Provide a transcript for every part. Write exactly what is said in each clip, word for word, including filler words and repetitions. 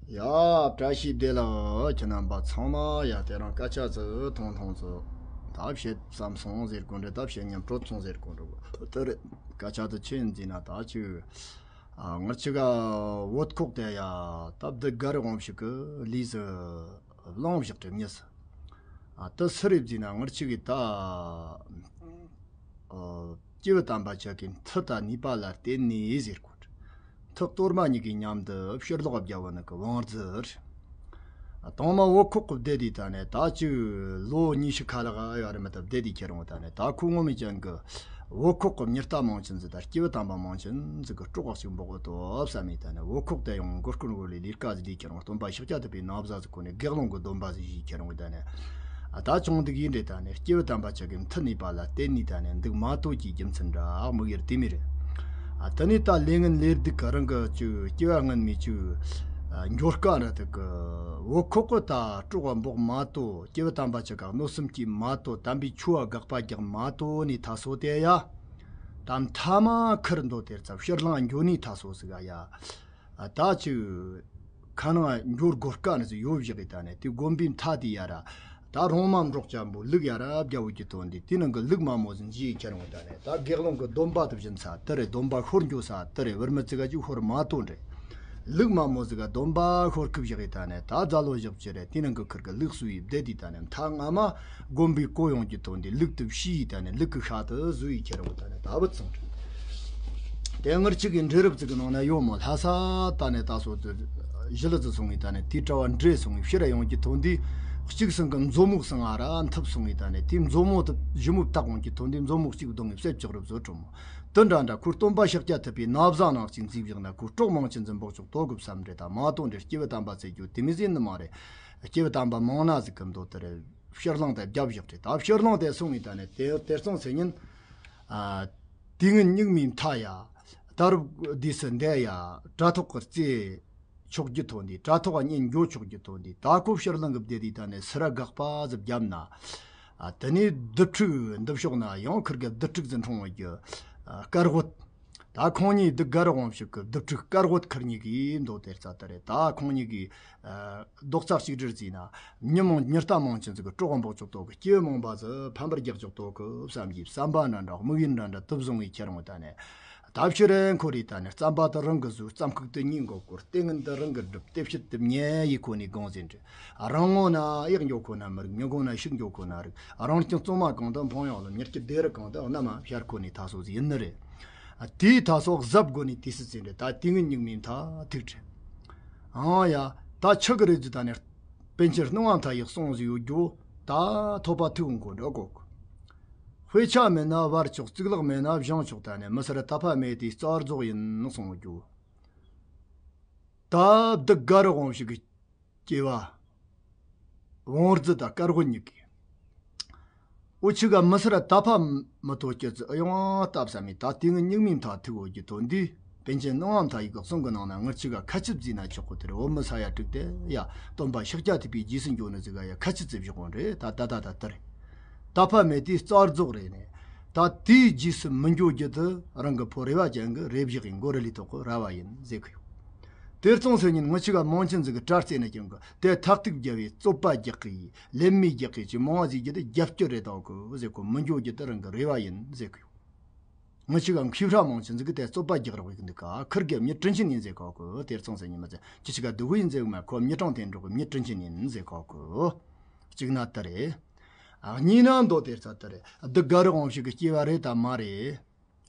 ཡ། བཀྲ་ཤིས་བདེ་ལེགས། ཁྱེད་རྣམ་པ་ཚང་མ། ཡ། དེ་རིང་སྐད་ཆ་ཟིག་ཐུང་ཐུང་ཟིག་ད་བཤད་བསམ་སོང་ཟེར་གོ་འདྲ། ད་བཤད་སྙམ་དྲོ་སོང་ཟེར་གོ་འདྲ། དེ་རེད། སྐད་ཆ་དེ་ཆི་ཡིན་ཟེར་ན། ད་ཅིག་ཨ། ངར་ཅིག་ག་བོད་ཁོག་དེ་ཡ། ད་བདུད་དགའ་རི་དབང་ཕྱུག་གི་ལུས་སུ་བླངས་བཞག་གི་མྱི་ཟིག་ཨ། དེ་སུ་རེད་ཟེར་ན། ངར་ཅིག་གིས་ད། ཨ། སྐྱེས་བུ་དམ་པ་ཅིག་གི་མཐུ་དང་ནུས་པ་ལ་བརྟེན་ནས་ཟེར་གོ། མཐུ་གཏོར་མ་གཉིས་ཀྱི་མཉམ་དུ་ཕྱིར་ལོག་བརྒྱབ་པ་ནི་གི་བང་རྫི་རེད། དང་མ་བོད་ཁོག་གི་བསྡད་དུས་ད་ནས། ད་ཅིག་ལོ་ཉི་ཤུ་ཁ་ལྷག་ཡོད་རེད་མི་ཐུབ་བསྡད་དུས་ཁྱེད་རང་ད་ནས། ད་ཁོ་ངོ་མ་ཅན་གི་བོད་ཁོག་གི་མྱི་རྟ་མང་ཆེན་ཟིག་དང་སྐྱེས་བུ་དམ་པ་མང་ཆེན་ཟིག་གི་སྲོག་ཅིག་འབོག་གི་འདུག་བསམ་ནས། ད་ནས་བོད་ཁོག་དེ་ཡང་མགོ་སྐོར་འགོ་ལས་ལས་ཀ་ཟིག་ལས་ཁྱེད་རང་སྟོན་པ་ཤཱཀྱ་ཐུབ་པའི་ན་བཟའ་ཟིག་གོན་ནས། དགེ་སློང་གི་སྡོམ་པ་ཟིག་བཞེས་ཁྱེད་རང་གི་ད་ནས། ཨ། ད་ཆུང་དུས་ཡིན་རེད། ད་ནས་སྐྱེས་བུ་དམ་པ་ཅིག་གི་མཐུ་ནུས་པ་ལ་བརྟེན་ནས་ད་ནས་འདུག་མ་གཏོགས་ཀྱི་རྒྱུ་མཚན་འདྲ་མི་ཡེར་དེ་མི་རེད། ཨ། དེ་ནས་ད་ལས་ངན་ལས་སྡུག་གི་རང་གི་ཅིག་སྐྱེ་བ་སྔོན་མའི་ཅིག་ཨ། འགྱོད་པ་ར་དེ་གི་བོད་ཁོག་གི་ད་སྲོག་འབོག་མ་གཏོགས། སྐྱེས་བུ་དམ་པ་ཅིག་ག་གནོད་སེམས་སྐྱེས་མ་གཏོགས། དམ་པའི་ཆོས་ལ་དགག་པ་རྒྱག་མ་གཏོགས་ནས་ད་སོ་དེ་ཡ། ད་མཐའ་མ་ཁུར་འདོད་དེར་ཚ་ཕྱིར་ལང་འགྱོ་ནས་ད་སོ་ཟིག་ག་ཡ། ཨ། ད་ཅིག་ཁ་ནང་འགྱོ་དགོས་ཀ་ནི་ཟིག་ཡོད་བཞག་གི་ད་ནས། དེ་དགོན་པའི་མཐའ་དེ་ཡ་ར། ད་རོང་མ་འབྲོག་ཅན་པོ་ལུག་ཡ་ར་བརྒྱ་བོ་གི་ཐོན་དེ། དེ་ནང་གི་ལུག་མ་མོ་ཟིག་འཇིག་ཁྱེར་འོང་ད་ནས། ད་དགེ་སློང་གི་སྡོམ་པ་དེ་བཞིན་ས་དེ་རེད། སྡོམ་པ་ཤོར་འགྱོ་ས་དེ་རེད། བར་མི་ཚིག་ག་ཅིག་ཤོར་མ་གཏོང་རེད། ལུག་མ་མོ་ཟིག་ག་སྡོམ་པ་ཤོར་ཁུབ་བཞག་གི་ད་ནས། ད་ཛ་ལོ་བཞག་ཅི་རེད། དེ་ནང་གི་ཁུར་གི་ལུག་གསོ་ཡི་བསྡད་དེ་ད་ནས། མཐའ་སྔ་མ་དགོན་པའི་གོ་ཡོང་གི་ཐོན་དེ་ལུག་དེ་ཕྱིས་ད་ནས། ལུག་གི་ཤ་དེ་ཟོས་ཡི་ཁྱེར་འོང་ད་ནས། ད་བུད་སོང་། དེ་ངར་ཅིག་གི་འབྲས་རབ་ཙིག་གི་ནང་ན་ཡོད་མོ། ལྷ་ས་ད་ནས་ད་སོ་དེ་ཞི་ལི་ཙི་སོང་ངི་ད་ནས། དེའི་གྲྭ་བ་འདྲེ་སོང་ངི་ཕྱིར་ཡོང་གི་ཐོན་དེ། གཅིག་སང་གི་མཛོ་མོག་སང་ཨ་ར་འཐིབས་སོང་ངི་ད་ནས། དེའི་མཛོ་མོ་དེ་ཞི་མོ་བཏགས་འོང་གི་ཐོན་དེ། མཛོ་མོག་གཅིག་བརྡུང་ངི་བསད་ཆོག་རབ་བཟོ་གྲོ་མོ། དེ་འདྲ་འདྲ་ཁོ་སྟོན་པ་ཤཱཀྱ་ཐུབ་པའི་ན་བཟའ་ནང་གཅིག་འཛིན་བཞག་ན། ཁོ་སྲོག་མང་ཆེན་འཛིན་འབོག་ཆོག་དོ་གི་བསམ་འདྲེ། ད་མ་གཏོང་འདྲེ་སྐྱེས་བུ་དམ་པ་ཚེ་རྒྱུ་དེ་མི་ཟིན་ནི་མ་རེད། སྐྱེས་བུ་དམ་པ་མང་ན་ཟིག་གི་མདོ་དེ་རེད། ཕྱིར་ལང་དེ་བརྒྱབ་བཞག་རེད། ད་ཕྱིར་ལང་དེ་སོང་ངི་ད་ནས། དེ་དེར་སོང་ཚེ་ཉིན། ཨ། དུས་ངན་སྙིགས་མའི་མཐའ་ཡ། ད་རུབ་དུས་སུ་འདས་ཡ། དྲ་ཐོག་གི་རྩེ་ཆོག་རྒྱུ་ཐོན་དེ། དྲ་ཐོག་ག་གཉེན་འགྱོ་ཆོག་རྒྱུ་ཐོན་དེ། ད་ཁོ་ཕྱིར་ལང་གི་བསྡད་དེ་ད་ནས་སི་ར་དགག་པ་ཟིག་བརྒྱབ་ན། ཨ། དེ་ནས་བདུད་ཕྲུག་འདི་ཕྱོགས་ན་ཡང་ཁུར་གི་བདུད་ཕྲུག་ཟིག་འཁྲུངས་ཡོད་རྒྱུ། ཨ། དཀར་བོད། ད་ཁོང་གཉིས་བདུད་དགའ་རི་དབང་ཕྱུག་གི་བདུད་ཕྲུག་དཀར་བོད་ཁུར་གཉིས་ཀྱིས་མདོ་དེར་རྩ་དེ་རེད། ད་ཁོང་གཉིས་ཀྱིས། ཨ། རྡོག་རྩ་གཅིག་སྒྲིལ་བྱས་ན། མྱི་མང་མྱི་རྟ་མང་ཆེན་ཟིག་གི་སྲོག་འབོག་ཆོག་དོ་གི། སྐྱེ་བོ་མང་པ་ཟིག་ཕམ་པར་རྒྱག་ཆོག་དོ་གི་བསམ་གྱི་བསམ་པ་འདྲ་འདྲ་དམིགས་ཡུལ་འདྲ་འདྲ་དུ་བཟུང་བའི་ཁྱེར་འོང་ད་ནས། ད་ཕྱིར་འཁོར་རེ་ད་ནས། རྩམ་པ་དེ་རང་གི་ཟོས། རྩམ་ཁུག་དེ་ཉིད་མགོ་བསྐོར། ལྟས་ངན་དེ་རང་གི་སྒྲུབ། ལྟས་ཕྱིད་དེ་ཉལ་ཡི་ཁོ་ནས་དགོངས་ཟིན་འདྲི། རང་ངོ་ན་གཡག་འགྱོ་ཁོ་ན་མི་རིག། མྱི་མགོ་ན་ཤུག་འགྱོ་ཁོ་ན་རིག། རང་སྐྱོན་གཙང་མ་གང་དུ་འཕང་ཡང་ལ། མྱི་སྐྱིད་སྡེ་རུ་གང་དུ་གནམ་ཤར་ཁོ་ནས་ད་སོ་ཟིག་ཡིན་ནི་རེད། དེའི་ད་སོ་གཟབ་དགོས་ནས་དུས་སུ་ཟིན་རེད། ད་དུས་ངན་སྙིགས་མའི་མཐའ་ཐུག་རེད། ཨང་ཡ། ད་ཆི་གི་རེད་ཟེར་ད་ནས། པཎ་ཆེན་སྣང་བ་མཐའ་ཡས་གསུངས་ཟིག་ཡོད་རྒྱུ། ད་ཐོབ་པ་ཐུག་འགོ་འགྲོ་གོ། དཔེ་ཆ་མེད་ན་བར་ཆོག། གཙུག་ལག་མེད་ན་བཞེངས་ཆོག་ད་ནས་མི་སེར་དད་པ་མེད་དེ་རྩ་རྫོགས་ཡིན་གསུངས་རྒྱུ། ད་བདུད་དགའ་རི་དབང་ཕྱུག་གི་སྐྱེ་བ། བང་རྫི་དང་དཀར་བོ་གཉིས་ཀྱིས། འུ་ཆི་ག་མི་སེར་དད་པ་མི་ཐོག་སྐྱེ་ཚུལ་ཨེ་ཡོང་བ་སྟབས་ས་མེད། ད་དུས་ངན་སྙིགས་མའི་མཐའ་ཐུག་འོ་རྒྱུ་ཐོན་དུས། པཎ་ཆེན་སྣང་བ་མཐའ་ཡས་ཀྱི་གསུང་གི་ནང་ན་ངར་ཆི་ག་ཁ་ཆིབ་བརྩིས་ན་ཆོག་གོ། དེར་འོ་མི་ས་ཡ་དྲུག་དེ་ཡ། སྟོན་པ་ཤཱཀྱ་ཐུབ་པའི་རྗེས་སུ་འགྱོ་ནི་ཟིག་ག་ཡ་ཁ་ཆིབ་བརྩི་བཞག་གོ་རེད། ད་ད་ད་ད་ལྟར། དད་པ་མེད་དེ་རྩ་རྫོགས་རེད་ནས། ད་དེའི་རྗེས་སུ་མི་འགྱོ་རྒྱུ་དེ་རང་གི་ཕོ་རེ་བ་ཅན་གྱི་རེ་བཞག་གི་མགོ་རི་ལི་ཐོག་གི་ར་བ་ཡིན་ཟེར་གི་ཡོད། དེར་སོང་ཚེ་ཉིན་ངུ་ཆི་ག་མང་ཆེན་ཟིག་གི་དྲ་རྩེ་ནས་ཀྱང་གི་དེ་ཐག་ཐུག་རྒྱབ་བའི་རྩོད་པ་རྒྱག་གི་ཡིན། ལན་མི་རྒྱག་གི་ཅི་མང་བ་ཟིག་རྒྱུ་དེ་རྒྱབ་སྐྱོར་རེད་དོ་གི་ཟེར་གོ། མི་འགྱོ་རྒྱུ་དེ་རང་གི་རེ་བ་ཡིན་ཟེར་གི་ཡོད། ངུ་ཆི་ག་མཁས་ཧྲ་མང་ཆེན་ཟིག་གི་དེ་རྩོད་པ་རྒྱག་རོགས་ཡིན་འདུག་ག། ཁུར་གི་མྱི་དྲིན་ཆེན་ཡིན་ཟེར་གོ་གི། དེར་སོང་ཚེ་ཉི་མ་ཚེ་ཁྱི་ཆི་ག་སྡུག་གི་ཡིན་ཟེར་གི་མ། ཁོ་མྱི་དྲང་བདེན་འགྲོ་གི་མྱི་དྲིན་ཆེན་ཡིན་ཟེར་གོ་གི། གཅིག་ན་དེ་རེད། གཉིས་ན་མདོ་དེར་ཚ་དེ་རེད། བདུད་དགའ་རི་དབང་ཕྱུག་གི་སྐྱེ་བ་རེད་དམ་མ་རེད།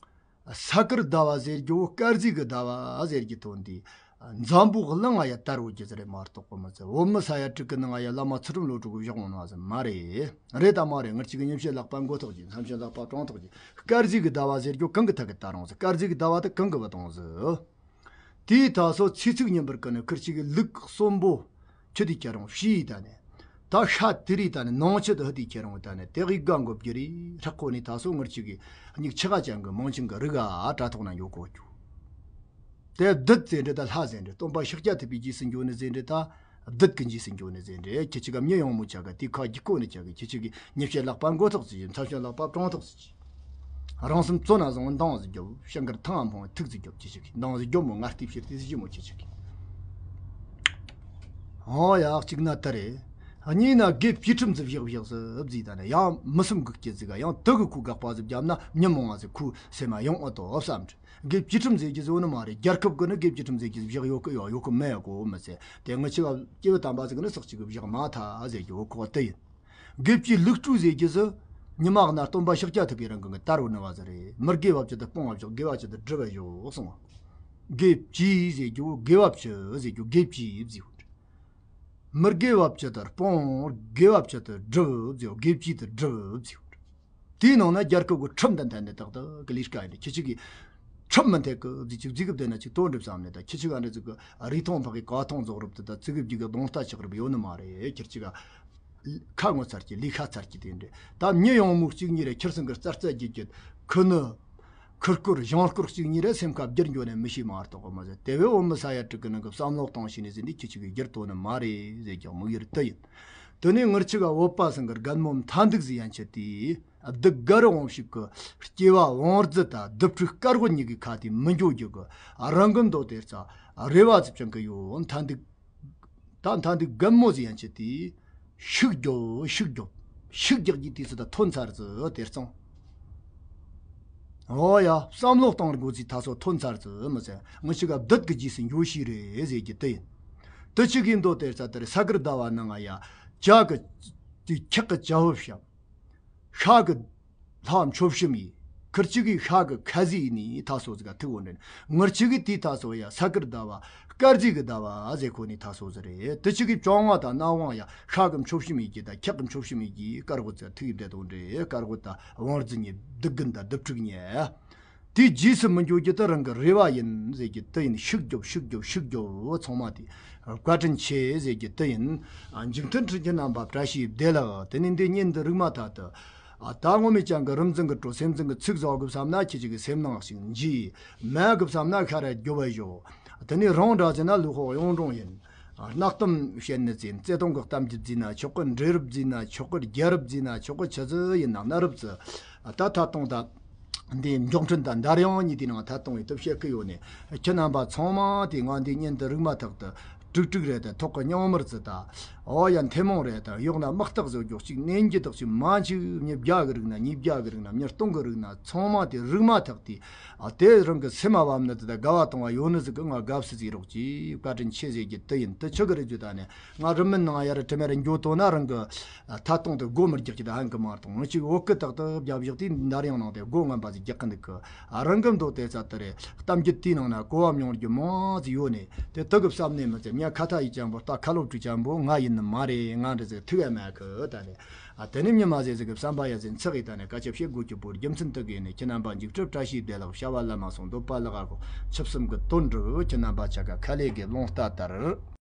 ས་དཀར་ཟླ་བ་ཟེར་རྒྱུ་བོ་དཀར་ཟས་གི་ཟླ་བ་ཟེར་རྒྱུ་ཐོན་དུས། འཛམ་བུ་གླིང་ང་ཡ་དར་བོ་རྒྱུ་ཟེར་རེད་མ་གཏོགས་གོ་མི་ཚེ་བོད་མི་ས་ཡ་དྲུག་གི་ནང་ང་ཡ་བླ་མ་ཚུལ་ཁྲིམས་བློ་གྲོས་གི་བཞག་འོང་བ་ཟེར་མ་རེད། རེད་དམ་མ་རེད། ངར་ཆི་གི་ཉིན་བྱེད་ལག་པ་མགོ་ཐོག་གི། མཚམས་བྱེད་ལག་པ་གྲོང་ཐོག་གི། དཀར་ཟས་གི་ཟླ་བ་ཟེར་རྒྱུ་གང་གི་ཐད་གི་དར་འོང་ཟེར། དཀར་ཟས་གི་ཟླ་བ་དེ་གང་གི་བུད་འོང་ཟེར། དེའི་ད་སོ་ཚེ་ཚིག་ཉིན་པར་ཀུན་ནས་ཁུར་ཆི་གི་ལུག་གསོན་པོ་ཁྱི་དེ་ཁྱེར་རུང་ཕྱིའི་ད་ནས། ད་ཤ་དེ་རིགས་ད་ནས་ནང་ཆུ་དེ་ཧི་དེ་ཁྱེར་རུང་ད་ནས་དེ་གི་དགའ་མགོ་བརྒྱུད་རེ་ཧྲག་ཁོ་ནས་ད་སོ་ངར་ཆི་གི་སྙིགས་ཆི་ག་ཅན་གི་མང་ཆེན་གི་རིགས་ཨ་དྲ་ཐོག་ན་ཡོད་གོ་རྒྱུ། དེ་བདུད་ཟེར་འདྲ་ད་ལྷ་ཟེར་འདྲ། སྟོན་པ་ཤཱཀྱ་ཐུབ་པའི་རྗེས་སུ་འགྱོ་ནི་ཟེར་འདྲ་ད། བདུད་ཀྱི་རྗེས་སུ་འགྱོ་ནི་ཟེར་འདྲ། ཁྱི་ཆི་ག་མྱི་ཡོང་མོ་ཆ་ག་དེ་ཁ་རྒྱུག་གོ་ནི་ཆ་ག་ཁྱི་ཆི་གི་ཉིན་བྱེད་ལག་པ་མགོ་ཐོག་ཟེར་གྱི། མཚམས་བྱེད་ལག་པ་གྲོང་ཐོག་ཟེར་གྱི། རང་སེམས་བཙོན་ན་བཟུང་འདང་ཟིག་རྒྱོབ། ཤང་གར་ཐང་ཨ་འཕོང་ཐུག་ཟིག་རྒྱོབ། ཁྱི་ཆི་གི་འདང་ཟིག་རྒྱོབ་མོ་ང་ལྟའི་ཕྱིར་དེ་ཟིག་ཞི་མོ་ཁྱི་ཆི་གི། ཨོ་ཡ། གཅིག་ན་དེ་རེད། གཉིས་ན་དགེ་བཅུའི་ཁྲིམས་ཟིག་བཞག་བཞག་ཟིག་བཟླས་ད་ནི་ཡང་མི་སེམས་འགུག་རྒྱུ་ཟིག་ག་ཡང་དེ་གི་ཁུ་དགག་པ་ཟིག་བརྒྱབ་ན་ཉོན་མོངས་པ་ཟིག་ཁུ་སེམས་མ་ཡོང་ཨ་དོ་བསམ་དྲི། དགེ་བཅུའི་ཁྲིམས་ཟེར་རྒྱུ་ཟིག་ནི་མ་རེད། རྒྱལ་ཁབ་གི་ནི་དགེ་བཅུའི་ཁྲིམས་ཟེར་རྒྱུ་ཟིག་བཞག་ཡོད་གི་ཡོད་ཡོད་གི་མེད་གོ་མི་ཟེར། དེ་ངི་ཆི་ག་སྐྱེ་བོ་དམ་པ་ཟིག་ནི་སག་ཅིག་གི་བཞག་མ་ཐལ་ཟེར་རྒྱུ་གོ་དེ་ཡིན། དགེ་བཅུའི་ལུགས་སྲོལ་ཟེར་རྒྱུ་ཟིག་ཉི་མ་གནའ་སྟོན་པ་ཤཱཀྱ་ཐུབ་པའི་རིང་གི་ངི་དར་བུ་ནི་བ་ཟིག་རེད། མི་དགེ་བ་བཅུ་དེ་སྤོང་བ་བཞག་དགེ་བ་བཅུ་དེ་སྒྲུབ་པ་བཞག་གསུང་བ། དགེ་བཅུའི་ཟེར་རྒྱུ་དགེ་བ་བཅུ་ཟེར་རྒྱུ་དགེ་བཅུའི་བཟླས་ཡོད། མི་དགེ་བ་བཅུ་དེ་སྤོང་དགེ་བ་བཅུ་དེ་སྒྲུབ་བཟླས་ཡོད། དགེ་བཅུའི་དེ་སྒྲུབ་བཟླས་ཡོད། དེའི་ནང་ན་རྒྱལ་ཁབ་ཀྱི་ཁྲིམས་དང་མཐུན་ནས་ཏག་ཏག་གི་ལས་ཀ་ཡིན། ཁྱེད་ཅག་གིས་ཁྲིམས་མི་མཐུན་གི་ཟིག་ཅིག་ཟིག་གི་བསྡད་ན་ཅིག་དོན་འགྲུབ་བསམ་ནས། ད་ཁྱེད་ཅག་ག་འདྲ་ཟིག་གི་རིགས་མཐོང་འཕགས་ཀྱི་ཀ་ཐོང་རྫོགས་རབ་ཏུ་ད་ཙི་གི་བརྒྱུད་གི་གདོང་རྟ་ཆགས་རབ་ཡོད་ནི་མ་རེད། ཁྱེད་ཅག་ག་ཁ་ངོ་ཚར་གྱི་ལས་ཁ་ཚར་གྱི་དེ་འདྲ། ད་མྱི་ཡོང་མུ་གཅིག་གཉིས་རེ་ཁྱེར་སོང་གི་རྩ་རྩ་རྒྱུད་རྒྱུད་ཁུ་ནི་ཁུར་ཁུར་གཞུང་སྐོར་གཅིག་གཉིས་རེ་སེམས་ཁ་བསྒྱུར་འགྱོ་ནས་མི་ཤེས་མ་གཏོགས་མ་ཟད། དེ་བས་འོ་མི་ས་ཡ་དྲུག་གི་ནང་གི་བསམ་བློ་གཏོང་ཤེས་ནས་ཟིན་འདི་ཁྱེད་ཅག་གིས་བསྒྱུར་ཐུབ་ནི་མ་རེད་ཟེར་རྒྱུ་དམིགས་ཡུལ་དེ་ཡིན། དེ་ནས་ངི་ཆི་ག་བོད་པ་ཚང་གི་རྒན་མོ་མཐའ་འདུག་ཟིག་ཡན་ཆད་དེ། བདུད་དགའ་རབ་དབང་ཕྱུག་གི་སྐྱེ་བ་བང་རྫི་དང་སྡིག་སྤྲོད་དཀར་བོ་གཉིས་ཀྱི་ཁ་དེ་མི་འགྱོ་རྒྱུ་གི་རང་གི་མདོ་དེར་ཚ་རེ་བ་ཙིག་ཅང་གི་ཡོད། མཐའ་འདུག་ད་མཐའ་འདུག་རྒན་མོ་ཟིག་ཡན་ཆད་དེ་ཤུགས་རྒྱོབ་ཤུགས་རྒྱོབ་ཤུགས་རྒྱག་རྒྱུ་དུས་སུ་ད་ཐོན་ཚར་ཟིག་དེར་ཚང་། ཨོ་ཡ། བསམ་བློ་གཏོང་དགོས་ཟིག་ད་སོ་ཐོན་ཚར་ཟིག་མི་ཚེ་ངི་ཆི་ག་བདུད་ཀྱི་རྗེས་སུ་འགྱོ་ཤེས་རེད་ཟེར་རྒྱུ་དེ་ཡིན། དེ་ཆི་གི་མདོ་དེར་ཚ་དེར་ས་གར་ཟླ་བ་ནང་ང་ཡ་བྱ་གི་དེ་ཁྱག་གི་བྱ་བབ་བཤམས། ཤ་གི་ལྷ་མཆོད་བཤམས་ཡིན། ཁིར་ཅིག་གིས་ཤ་གི་ཁ་ཟས་ཡིན་ནི་ད་སོ་ཟིག་ག་ཐུག་འོང་འདྲེན། ངིར་ཅིག་གིས་དེ་ད་སོ་ཡ་ས་གར་ཟླ་བ་དཀར་ཟས་གི་ཟླ་བ་ཟེར་ཁོ་ནི་ད་སོ་ཟིག་རེད། དེ་ཅིག་གིས་བཅོ་ལྔ་དང་གནམ་དབང་ཡ་ཤ་གི་མཆོད་བཤམས་ཡིན་གྱི་ད་ཁྱག་གི་མཆོད་བཤམས་ཡིན་གྱི་དཀར་བོ་ཚ་ཐུག་ཡིན་བསྡད་དོ་འདྲེ་དཀར་བོ་ད་བང་རྫི་ཉེ་སྡིག་རྒན་ད་སྡིག་ཕྲུག་ཉེ། དེའི་རྗེས་སུ་མི་འགྱོ་རྒྱུ་དེ་རང་གི་རེ་བ་ཡིན་ཟེར་རྒྱུ་དེ་ཡིན། ཤུགས་རྒྱོབ་ཤུགས་རྒྱོབ་ཤུགས་རྒྱོབ་ཚང་མ་དེ་བཀའ་དྲིན་ཆེ་ཟེར་རྒྱུ་དེ་ཡིན། ཨ། འཇིག་རྟེན་ཁྲིམས་ཀྱི་རྣམ་པ་བཀྲ་ཤིས་བདེ་ལེགས། དེ་ནས་འདི་གཉེན་འདི་རིག་མ་ཐག་ཏུ། ཨ། ད་ངོ་མས་ཀྱང་གི་རིམ་འཛིན་གི་སྤྲོ་སེམས་འཛིན་གི་ཚིག་བཟོ་དགོས་བསམ་ན་ཁྱེད་ཅག་གི་སེམས་ནང་ཞིག་འཇིག་མེད་དགོས་བསམ་ན་ཤ་ར་རྒྱོབ་བ་ཞོག་དེ་ནས་རང་འདྲ་ཟེར་ན་ལུས་ཕོག་གཡུང་དྲུང་ཡིན། གནའ་གཏམ་བཤད་ནི་ཙེ་བརྩེ་དུང་གི་གཏམ་རྒྱུད་བརྫིས་ན་ཆོག་གི། འབྲི་རུབ་བརྫིས་ན་ཆོག་གི། རྒྱལ་རབས་བརྫིས་ན་ཆོག་གི། ཆི་ཟིག་ཡིན་ན་གནའ་རབས་ཙི། ད་ད་དུང་ད་འདི་མགྱོགས་འཕྲིན་དང་འདར་དབྱངས་གཉིས་དེའི་ནང་ད་དུང་ཡིད་དུ་བཤད་གི་ཡོད་ནི། ཁྱེད་རྣམ་པ་ཚང་མ་དེ་ང་འདི་གཉེན་དུ་རིག་མ་ཐག་ཏུ་དཀྲུག་དཀྲུག་རེད་དེ་ཐོག་གི་སྙིང་དམར་ཙི་ད། ཨོ་ཡ་མཐེ་མོང་རེད་དེ་གཡོག་ན་དམག་རྟགས་བཟོ་རྒྱུ་གཅིག་ནན་གྱི་དག་ཅིག་མ་གཅིག་མི་བརྒྱ་གི་རིག་ན་ཉིས་བརྒྱ་གི་རིག་ན་མི་སྟོང་གི་རིག་ན་ཚང་མ་དེ་རིག་མ་ཐག་དེ། ཨ། དེ་རང་གི་སེམས་མ་བབ་ནི་དེ་དགའ་བ་གཏོང་བ་ཡོད་ནི་ཟིག་གི་ང་དགའ་བསུ་ཟིག་རོགས་ཀྱིས་བཀའ་དྲིན་ཆེ་ཟེར་རྒྱུ་དེ་ཡིན། དེ་ཆི་གི་རེད་རྒྱུ་ད་ནི་ང་རི་མིན་ནང་ཡར་དྲི་མེད་རི་འགྱོ་དོ་ན་རང་གི་ཐ་སྟོང་དུ་སྒོ་མི་རྒྱག་གི་ད་ཧན་གི་མ་གཏོང་ངི་ཅིག་འོག་གི་དག་ཏུ་བརྒྱབ་བཞག་དེ་འདར་དབྱངས་ནང་དེ་སྒོ་ངན་པ་ཟིག་རྒྱག་གི་འདུག་གི། ཨ། རང་གི་མདོ་དེ་ཚ་དེ་རེད། གཏམ་རྒྱུད་དེའི་ནང་ན་གོ་བ་མྱོང་རྒྱུ་མང་ཟིག་ཡོད་ནི་དེ་དག་གི་བསམ་ནས་མི་ཚེ་ཉ་ཁ་ཐ་ཡི་ཅན་པོ་རྟ་ཁ་ལོ་བྲིས་ཅན་པོ་ང་ཡིན་ནི་མ་རེད། ང་འདྲ་ཟིག་ཐུག་ཡ་མེད་གི་ད་ནི། ཨ། དེ་ནི་མྱི་མ་ཟེར་ཟིག་གི་བསམ་པ་ཡ་ཟིན་ཚགས་ཡི་ད་ནི་སྐད་ཆ་བཤད་དགོས་ཀྱི་པོ་རྒྱུ་མཚན་དུ་གི་ནི་ཁྱེད་རྣམ་པ་འཇིགས་སྐྲག་བཀྲ་ཤིས་བདེ་ལེགས། བྱ་བ་ལ་མ་སོང་འདོད་པ་ལ་དགའ་གོ་ཆུབ་གསུམ་གི་དོན་འགྲུབ། ཁྱེད་རྣམ་པ་ཆ་ག་ཁ་ལས་གི་རླུང་རྟ་ལྟར།